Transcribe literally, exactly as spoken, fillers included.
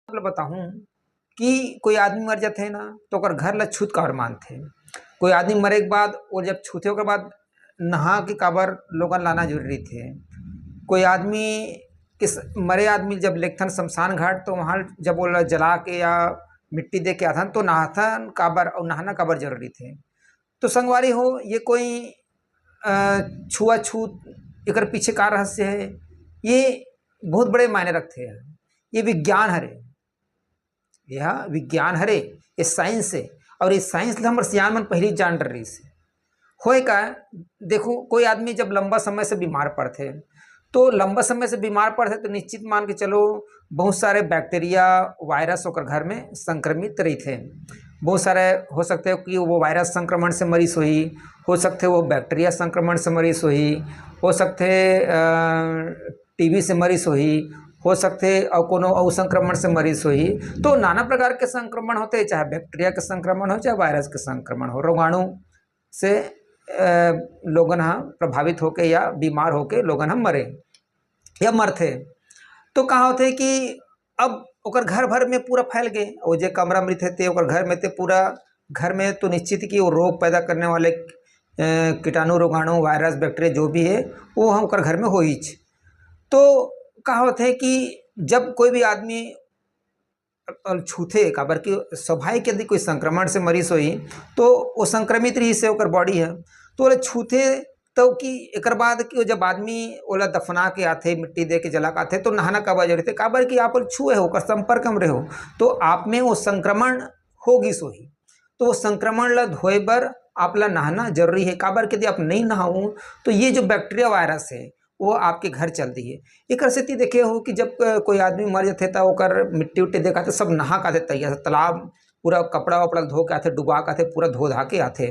मतलब बताहूँ कि कोई आदमी मर जाथे ना, तो ओकर घर ला छूत काबर मानथे? कोई आदमी मरे के बाद वो जब छूथे, ओकर बाद नहा के काबर लोगन लाना जरूरी थे? कोई आदमी किस मरे आदमी जब लेगथन शमशान घाट, तो वहाँ जब ओला जला के या मिट्टी दे के आथन, तो नहाथन काबर और नहाना काबर जरूरी थे? तो संगवारी हो, ये कोई अ, छुआछूत, एकर पीछे का रहस्य है? ये बहुत बड़े मायने रखते हैं। ये विज्ञान हरे, यह विज्ञान हरे, ये साइंस है। और ये साइंस ला हमर सियान मन पहली जान डर रही से। होए का, देखो, कोई आदमी जब लंबा समय से बीमार पड़थे, तो लंबा समय से बीमार पड़थे, तो निश्चित मान के चलो, बहुत सारे बैक्टीरिया, वायरस ओकर घर में संक्रमित रहिथे। बहुत सारे हो सकथे कि वो वायरस संक्रमण से मरीज होही, हो सकथे वो बैक्टीरिया संक्रमण से मरीज होही, हो सकथे टीबी से मरीज होही, हो सकथे और कोनो अउ संक्रमण से मरीज होही। तो नाना प्रकार के संक्रमण होथे, चाहे बैक्टीरिया के संक्रमण हो, चाहे वायरस के संक्रमण हो, रोगाणु से अ, लोगन ह प्रभावित होके या बीमार होके लोगन ह मरे या मरथे। तो का होथे कि अब ओकर घर भर में पूरा फैल गए, वो जे कमरा में रहिथे ते ओकर घर में ते पूरा, घर में तो निश्चित कि वो रोग पैदा करने वाले अ, कीटाणु, रोगाणु, वायरस, बैक्टीरिया जो भी है, वो हम ओकर घर में होहीच। तो का होथे कि जब कोई भी आदमी अ, छूथे, काबर कि स्वाभाविक यदि कोई संक्रमण से मरीज होही, तो वो संक्रमित रही से ओकर बॉडी है, तो ओला छूथे, तो कि एकर बाद कि जब आदमी ओला दफना के आथे, मिट्टी दे के जला के आथे, तो नहाना काबर जरूरी थे? काबर कि आप ओला छुए हो, ओकर संपर्क में रहे हो, तो आप में वो संक्रमण हो गिस होही। तो वो संक्रमण ला धोए बर आप ला नहाना जरूरी है। काबर कि यदि आप नहीं नहाओ, तो ये जो बैक्टीरिया वायरस है, वो आपके घर चल दी है। एकर सेती देखे हो कि जब अ, कोई आदमी मर जाथे, त ओकर मिट्टी उट्टी दे के आथे, सब नहा के आथे तैयार से, तालाब पूरा कपड़ा वपड़ा धो के आथे, डुबा के आथे, पूरा धो धा के आथे।